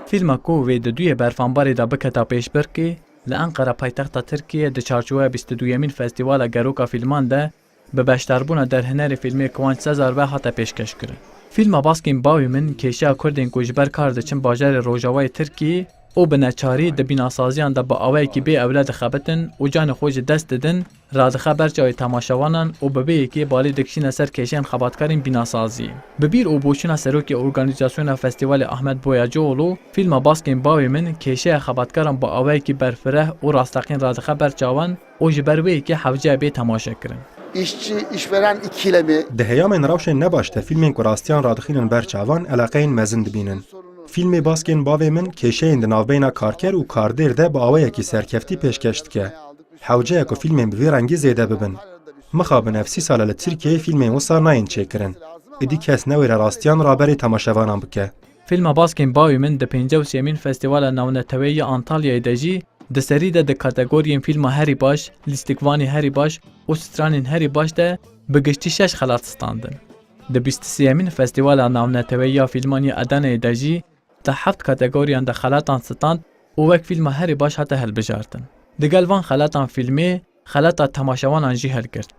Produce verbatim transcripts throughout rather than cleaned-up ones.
Fîlma ku wê di duyê berfanbarê de biketa pêşbirkê, li Enqera paytexta Tirkiyê di çarçoweya bîst û duyemîn Festîvala Geroka Fîlman de bi beşdarbûna derhinerê fîlmê Kıvanç Sezar ve hate pêşkêşkirin. Fîlma Baskên Bawê Min kêşeya Kurdên ku ji ber kar diçin bajarê rojavayê Tirkiyê û bi neçarî di bînasaziyan de bi awayekî bê ewle dixebitin û canê xwe ji dest didin, radixe ber çavê temaşevanan û bi vê yekê balê dikişîne ser kêşeyên xebatkarên bînasaziyê. Bi bîr û boçûna serokê Organîzasyona Festîvalê Ahmet Boyacıoğlu, fîlma Baskên Bawê Min kêşeya xebatkaran bi awayekî berfireh û rasteqîn radixe ber çavan û ji ber wê yekê hewce bê temaşekirin. İşçi, işveren ikilemi. Di heyamên rewşên nebaş de fîlmên ku rastiyan radixînin ber çavan eleqeyên mezin dibînin. Fîlmê Baskên Bavê Min kêşeyên di navbeyna karker û kardêr de bi awayekî serkeftî pêşkêş dike. Hewce ye ku fîlmên bi vî rengî zêde bibin. Mixabin ev sî sal e li Tirkiyeyê fîlmên wisa nayên çêkirin. Êdî kes newêre rastiyan raberê temaşevanan bike. Fîlma Baskên Bawê Min di pêncî û sêyemîn Festîvala Navneteweyî ya Antalyayê de jî di serî de di kategoriyên fîlma herî baş, lîstikvanê herî baş û stranên herî baş de bi giştî şeş xelat standin. Di bîst û sêyemîn Festîvala Navneteweyî ya Fîlman ya Edeneyê de jî di heft kategoriyan de xelatan stand û wek fîlma herî baş hate hilbijartin. Digel van xelatan fîlmê xelata temaşevanan jî hilgirt.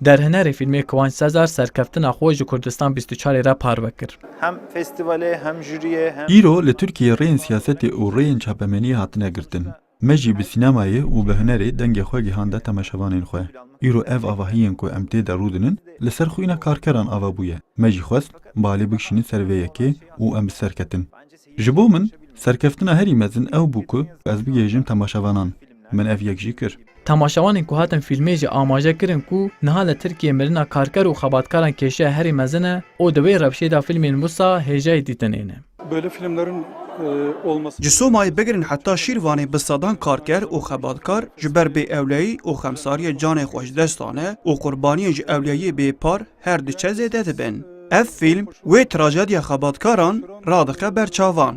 Derhinerê fîlmê Kıvanç Sezar serkeftina xwe ji Kurdistan bîst û çarê re parve kir. Hem festivale, hem jüriye, hem Îro li Tirkiyeyê rêyên siyasetê û rêyên çapemeniyê hatine girtin. Me jî bi sînemayê û bi hunerê dengê xwe gihande temaşevanên xwe. Îro ev avahiyên ku em tê de rûdinin, li ser xwîna karkeran ava bûye. Me jî xwest balê bikişînin ser vê yekê û em bi ser ketin. Ji bo min, serkeftina herî mezin ew bû ku ez bigihêjim temaşevanan. Min ev yek jî kir. Temaşevanên ku hatin fîlmê jî amaje kirin ku niha li Tirkiyeyê mirina karker û xebatkaran kêşeya herî mezin e û di wê rewşê de fîlmên wisa hêjayî dîtinê ne. Böyle filmlerin, e, olması Ji Somayê bigirin heta Şîrvanê bi sedan karker û xebatkar ji ber bêewleyî û xemsariyê canê xwe ji dest dane û qurbaniyên ji ewleyiyê bêpar her diçe zêde dibin. Ev fîlm wê trajediya xebatkaran radixe ber çavan.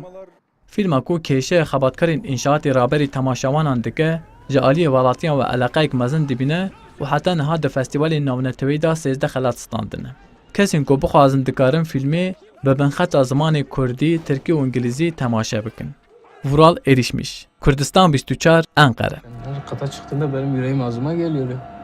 Fîlma ku kêşeya xebatkarên înşaatê raberî temaşevanan dike, ji aliyê welatiyan ve eleqeyek mezin dibîne û heta niha di festîvalên navneteweyî de sêzdeh xelat standine. Kesên ku bixwazin dikarin fîlmê bi binxeta zimanê kurdî, tirkî û îngilîzî temaşe bikin. Vural Erişmiş, Kurdistan bîst û çar, Enqere. Her kata çıktığında benim yüreğim ağzıma geliyor ya.